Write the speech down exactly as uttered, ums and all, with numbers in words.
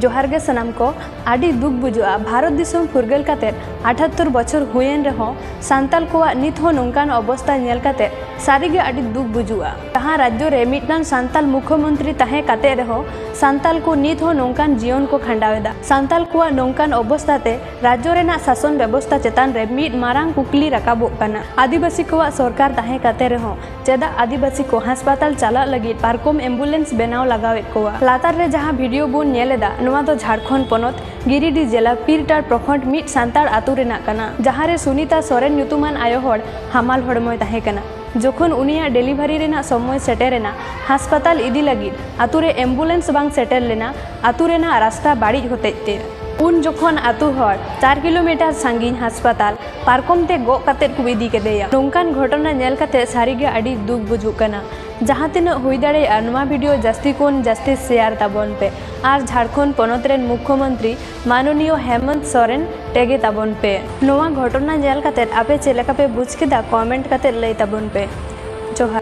ᱡᱚᱦᱟᱨ ᱜᱮ ᱥᱟᱱᱟᱢ ᱠᱚ᱾ ᱟᱹᱰᱤ ᱫᱩᱠ ᱵᱩᱡᱩᱜᱼᱟ, ᱵᱷᱟᱨᱚᱛ ᱫᱤᱥᱚᱢ ᱯᱷᱩᱨᱜᱟᱹᱞ ᱠᱟᱛᱮ ᱟᱴᱷᱟᱛᱛᱳᱨ ᱵᱚᱪᱷᱚᱨ ᱦᱩᱭᱮᱱ ᱨᱮᱦᱚᱸ ᱥᱟᱱᱛᱟᱞ ᱠᱚᱣᱟᱜ ᱱᱤᱛ ᱦᱚᱸ ᱱᱚᱝᱠᱟᱱ ᱚᱵᱚᱥᱛᱟ ᱧᱮᱞ ᱠᱟᱛᱮ ᱥᱟᱹᱨᱤ ᱜᱮ ᱟᱹᱰᱤ ᱫᱩᱠ ᱵᱩᱡᱩᱜᱼᱟ᱾ ᱡᱟᱦᱟᱸ ᱨᱟᱡᱽᱡᱚ ᱨᱮ ᱢᱤᱫᱴᱟᱝ ᱥᱟᱱᱛᱟᱞ ᱢᱩᱠᱷᱭᱚᱢᱚᱱᱛᱨᱤ ᱛᱟᱦᱮᱸ ᱠᱟᱛᱮ ᱨᱮᱦᱚᱸ ᱥᱟᱱᱛᱟᱞ ᱠᱚ ᱱᱤᱛ ᱦᱚᱸ ᱱᱚᱝᱠᱟᱱ ᱡᱤᱭᱚᱱ ᱠᱚ ᱠᱷᱟᱸᱰᱟᱣ ᱮᱫᱟ᱾ ᱥᱟᱱᱛᱟᱞ ᱠᱚᱣᱟᱜ ᱱᱚᱝᱠᱟᱱ ᱚᱵᱚᱥᱛᱟ ᱛᱮ ᱨᱟᱡᱽᱡᱚ ᱨᱮᱱᱟᱜ ᱥᱟᱥᱚᱱ ᱵᱮᱵᱚᱥᱛᱟ ᱪᱮᱛᱟᱱ ᱨᱮ ᱢᱤᱫ ᱢᱟᱨᱟᱝ ᱠᱩᱠᱞᱤ ᱨᱟᱠᱟᱵᱚᱜ ᱠᱟᱱᱟ᱾ ᱟᱹᱫᱤᱵᱟᱹᱥᱤ ᱠᱚᱣᱟᱜ ᱥᱚᱨᱠᱟᱨ ᱛᱟᱦᱮᱸ ᱠᱟᱛᱮ ᱨᱮᱦᱚᱸ ᱪᱮᱫᱟᱜ ᱟᱹᱫᱤᱵᱟᱹᱥᱤ ᱠᱚ ᱦᱟᱥᱯᱟᱛᱟᱞ ᱪᱟᱞᱟᱜ ᱞᱟᱹᱜᱤᱫ ᱯᱟᱨᱠᱚᱢ ᱮᱢᱵᱩᱞᱮᱱᱥ ᱵᱮᱱᱟᱣ ᱞᱟᱜᱟᱣᱮᱫ ᱠᱚᱣᱟ? ᱞᱟᱛᱟᱨ ᱨᱮ ᱡᱟᱦᱟᱸ ᱵᱷᱤᱰᱤᱭᱳ ᱵᱚᱱ ᱧᱮᱞ ᱮᱫᱟ, ᱱᱚᱣᱟ ᱫᱚ ᱡᱷᱟᱲᱠᱷᱚᱸᱰ ᱯᱚᱱᱚᱛ ᱜᱤᱨᱤᱰᱤ ᱡᱮᱞᱟ ᱯᱤᱨᱴᱟᱨ ᱯᱨᱚᱠᱷᱚᱸᱰ ᱢᱤᱫ ᱥᱟᱱᱛᱟᱲ ᱟᱛᱳ ᱨᱮᱱᱟᱜ ᱠᱟᱱᱟ, ᱡᱟᱦᱟᱸ ᱨᱮ ᱥᱩᱱᱤᱛᱟ ᱥᱚᱨᱮᱱ ᱧᱩᱛᱩᱢᱟᱱ ᱟᱭᱳ ᱦᱚᱲ ᱦᱟᱢᱟᱞ ᱦᱚᱲᱢᱚᱭ ᱛᱟᱦᱮᱸ ᱠᱟᱱᱟ᱾ ᱡᱚᱠᱷᱚᱱ ᱩᱱᱤᱭᱟᱜ ᱰᱮᱞᱤᱵᱷᱟᱨᱤ ᱨᱮᱱᱟᱜ ᱥᱚᱢᱚᱭ ᱥᱮᱴᱮᱨ ᱮᱱᱟ, ᱦᱟᱥᱯᱟᱛᱟᱞ ᱤᱫᱤ ᱞᱟᱹᱜᱤᱫ ᱟᱛᱳ ᱨᱮ ᱮᱢᱵᱩᱞᱮᱱᱥ ᱵᱟᱝ ᱥᱮᱴᱮᱨ ᱞᱮᱱᱟ ᱟᱛᱳ ᱨᱮᱱᱟᱜ ᱨᱟᱥᱛᱟ ᱵᱟᱹᱲᱤᱡ ᱦᱚᱛᱮᱡ ᱛᱮ᱾ ᱩᱱ ᱡᱚᱠᱷᱚᱱ ᱟᱛᱳ ᱦᱚᱲ ᱪᱟᱨ ᱠᱤᱞᱳᱢᱤᱴᱟᱨ ᱥᱟᱺᱜᱤᱧ ᱦᱟᱥᱯᱟᱛᱟᱞ ᱯᱟᱨᱠᱚᱢ ᱛᱮ ᱜᱚᱜ ᱠᱟᱛᱮᱫ ᱠᱚ ᱤᱫᱤ ᱠᱮᱫᱮᱭᱟ᱾ ᱱᱚᱝᱠᱟᱱ ᱜᱷᱚᱴᱚᱱᱟ ᱧᱮᱞ ᱠᱟᱛᱮ ᱥᱟᱹᱨᱤᱜᱮ ᱟᱹᱰᱤ ᱫᱩᱠ ᱵᱩᱡᱩᱜ ᱠᱟᱱᱟ᱾ ᱡᱟᱦᱟᱸ ᱛᱤᱱᱟᱹᱜ ᱦᱩᱭ ᱫᱟᱲᱮᱭᱟᱜᱼᱟ, ᱱᱚᱣᱟ ᱵᱷᱤᱰᱤᱭᱳ ᱡᱟᱹᱥᱛᱤ ᱠᱷᱚᱱ ᱡᱟᱹᱥᱛᱤ ᱥᱮᱭᱟᱨ ᱛᱟᱵᱚᱱ ᱯᱮ ᱟᱨ ᱡᱷᱟᱲᱠᱷᱚᱸᱰ ᱯᱚᱱᱚᱛ ᱨᱮᱱ ᱢᱩᱠᱷᱭᱚᱢᱚᱱᱛᱨᱤ ᱢᱟᱱᱚᱱᱤᱭᱚ ᱦᱮᱢᱚᱱᱛ ᱥᱚᱨᱮᱱ ᱴᱮᱜᱮ ᱛᱟᱵᱚᱱ ᱯᱮ᱾ ᱱᱚᱣᱟ ᱜᱷᱚᱴᱚᱱᱟ ᱧᱮᱞ ᱠᱟᱛᱮ ᱟᱯᱮ ᱪᱮᱫ ᱞᱮᱠᱟ ᱯᱮ ᱵᱩᱡᱽ ᱠᱮᱫᱟ, ᱠᱚᱢᱮᱱᱴ ᱠᱟᱛᱮ ᱞᱟᱹᱭ ᱛᱟᱵᱚᱱ ᱯᱮ᱾ ᱡᱚᱦᱟᱨ᱾